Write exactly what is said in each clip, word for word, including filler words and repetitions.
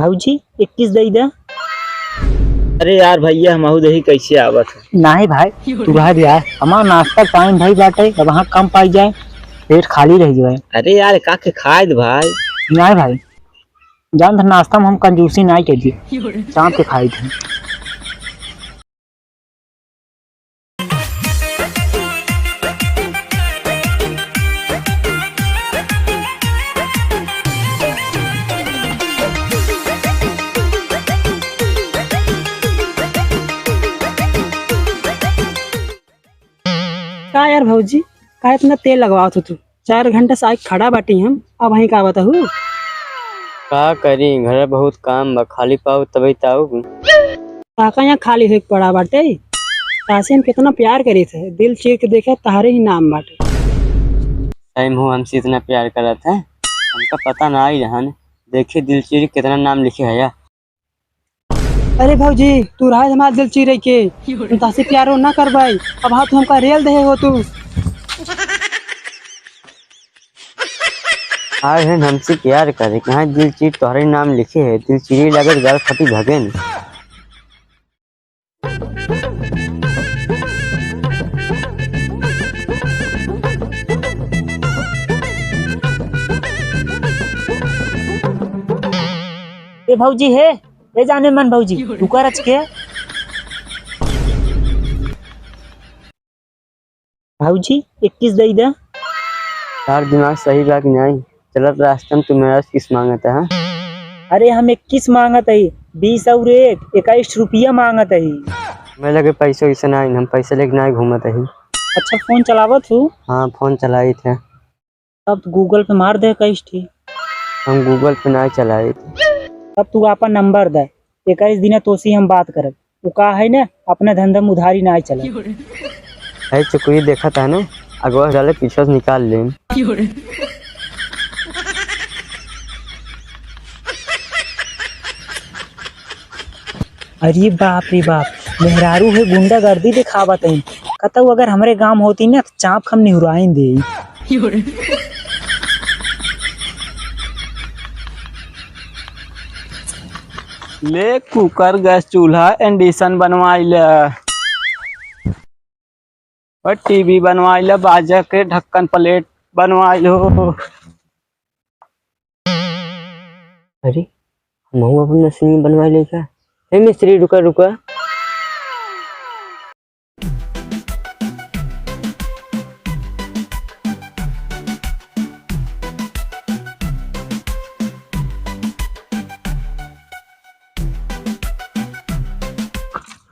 भौजी, इक्कीस दे दे। अरे यार भैया, हमहू दही कैसे आवत है? नहीं भाई, तू रह दे यार, हमार नाश्ता टाइम भई बाटे, अब हाँ कम पाई जाए, पेट खाली रह जाए। अरे यार, का के खाए दे भाई। नहीं भाई, जान त नाश्ता में हम कंजूसी नहीं करी, चाप के खाई थे। का यार भौजी, का इतना तेल लगवावत हो तू? चार घंटा से आके खड़ा बाटी हम, अब वहीं का बताहू? का करी, घर बहुत काम बा, खाली पाऊ तबे ताऊ। काका यहाँ खाली होके पड़ा बाटे, तासे हम कितना प्यार करी थे, दिल चीर के देखे तहरे ही नाम बाटे। सही में हमसे इतना प्यार करत है, हमका पता ना आई रहन, देखे दिल चीर के कितना नाम लिखे है या। अरे भौजी, तू रहा हमार दिल चीरे के, हम तहसे प्यारो ना करबै। अब हाँ, तू हमका रेल दे हो तू। आए हैं हमसे प्यार करे, कहाँ दिल चीर तोहरे नाम लिखे है, दिल चीरे लगे गाल फटी भगेन। ए भौजी हे, ए जाने मन भौजी, रुका रच के। भौजी, इक्कीस दे दे। तार दिमाग सही बा कि नहीं? चलत रास्ता में तू मेरा किस मांगत है? अरे, हम इक्कीस मांगत हई, बीस और एक, इक्कीस रुपया मांगत हई। मेरे लगे पैसे वैसे नहीं, हम पैसे लेके नहीं घूमत हई। अच्छा, फोन चलावत हूँ? हाँ, फोन चलाइत है। तब तू Google पे मार दे इक्कीस ठी। हम Google पे नहीं चलाइत। तब तू आपन नंबर दे, इक्कीस दिना तोसी हम बात करब। उ का है ना, अपने धंधा में उधारी ना चले। है चुकुरी देखत है ना, अगवा डाले पीछे से निकाल लेम। अरे बाप रे बाप, मेहरारू है गुंडागर्दी दिखावत है। कतौ अगर हमरे गांव होती ना, तो चाप हम निहुराइन दे। ले कुकर, गैस चूल्हा, इंडक्शन बनवाई ले, और टीवी बनवाई ले, बाजा के ढक्कन प्लेट बनवाई लो। अरे, हमहू अपन मशीन बनवाई ले का? हे मिस्त्री, रुका, रुका।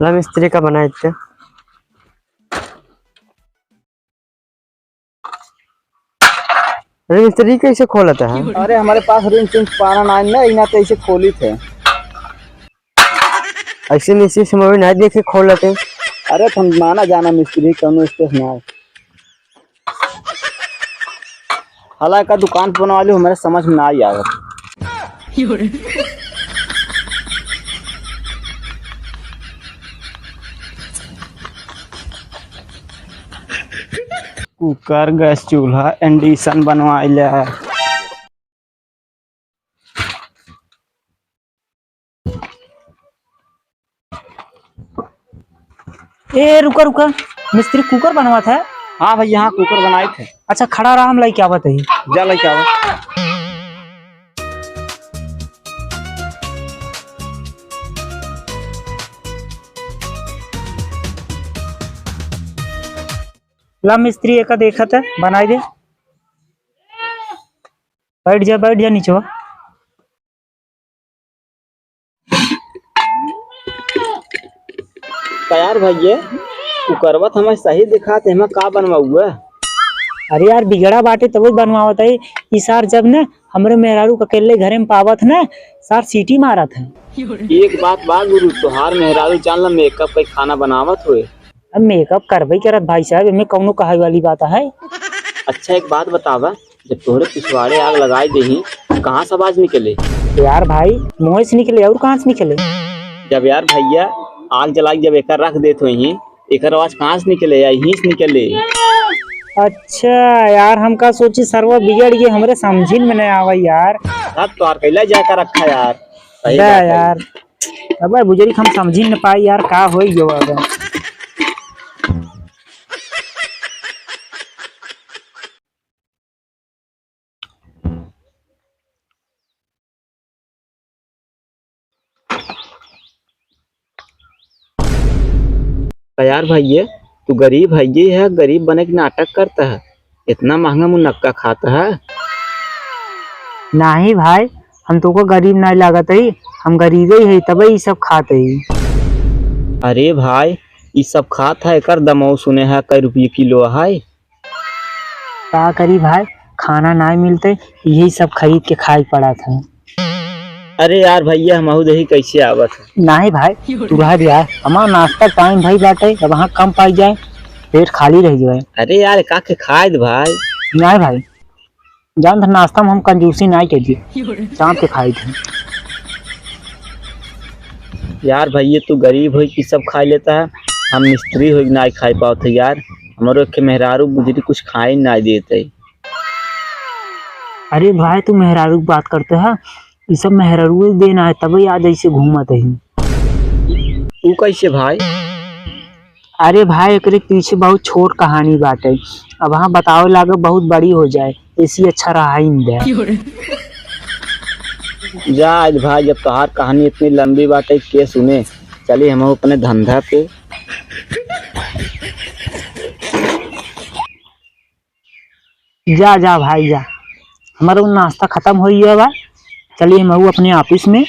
ला मिस्त्री का बनाए थे। अरे मिस्त्री, कैसे खोलत है? अरे, हमारे पास रिंच उंच पाना नाई ना, इना तो ऐसे खोली थे। ऐसे में इसी समय ना देखे खोलत है। अरे, तो हम माना जाना मिस्त्री, कौनो स्पेस ना है। हालांकि दुकान पर बनवा लो, हमारे समझ में ना आई आवत। कुकर, गैस चूल्हा, इंडक्शन बनवाइले। ए, रुका, रुका, मिस्त्री कुकर बनवात है। हाँ भैया, हाँ, कुकर बनाइत है। अच्छा, खड़ा रहा, हम लइके आवत ही। जा लइके आवा। ला मिस्त्री, एका देखत है, बनाई दे। बैठ जा, बैठ जा निचवा। का यार भैया, कुकरवा त हमें सही दिखात, एमा का बनवाउआ? अरे यार, बिगड़ा बाटे तबो बनवावत है। ई सार जब न हमरे मेहरारू के अकेले घरे में पावत न, सार सीटी मारत है। एक बात बा गुरु, तोहार मेहरारू जान ला मेकअप कई खाना बनावत होए। अब मेकअप करबे करत भाई साहब, एमे कौनो कहे वाली बात है? अच्छा, एक बात बतावा, जब तोहरे पिछवाड़े आग लगाई देही, कहाँ से आवाज निकले? यार भाई, मुँह से निकले, और कहाँ से निकले? जब यार भैया, आग जला के जब एकर रख देत होही, एकर आवाज कहाँ से निकले? या यहीं से निकले। अच्छा यार, हम का सोची सरवा बिगड़ गई, हमरे समझिन में नहीं आवे यार। तब तो यार कैला जाकर रखा यार। सही बे बात है। यार, अबे बुजुर्ग हम समझी न पाई यार, का होई गयो अब। का यार भाई, ये तू गरीब है, ये है गरीब बने के नाटक करता है, इतना महंगा मुनक्का खाता है। नहीं भाई, हम तोको गरीब नहीं लागत है, हम गरीबे ही है तबे ई सब खात है। अरे भाई, ई सब खात है, एकर दमो सुने है कई रुपये किलो है। का करी भाई, खाना नाय मिलते, यही सब खरीद के खाए पड़ा था। अरे यार भैया, हमहू दही कैसे आवत है? नहीं भाई, तू रह दिया, हमार नाश्ता टाइम भई बाटे, अब वहाँ कम पाई जाए, पेट खाली रह जाए। अरे यार, का के खाए दे भाई? नहीं भाई, जान था नाश्ता में हम कंजूसी नहीं कर दिए, शाम के खाई थे। यार भैया, तू गरीब होई कि सब खाई लेता है, हम मिस्त्री होई कि नाई खाई पावत है यार, हमरो एक मेहरारू बुजरी कुछ खाई नाई देत है। अरे भाई, तू मेहरारू की बात करते है, ये सब मेहरारू ही देना है, तबे आज ऐसे घूमत है। तू कैसे भाई? अरे भाई, एकरे पीछे बहुत छोट कहानी बाटे। अब हाँ बतावे लागे बहुत बड़ी हो जाए, ऐसी अच्छा रहा ही नहीं दे। जा आज भाई, जब तोहार कहानी इतनी लंबी बाटे, के सुने? चली हम अपने धंधा पे। जा, जा भाई, जा, हमारा उ नाश्ता खत्म हो गया बा। चलिए हम अपने ऑफिस में।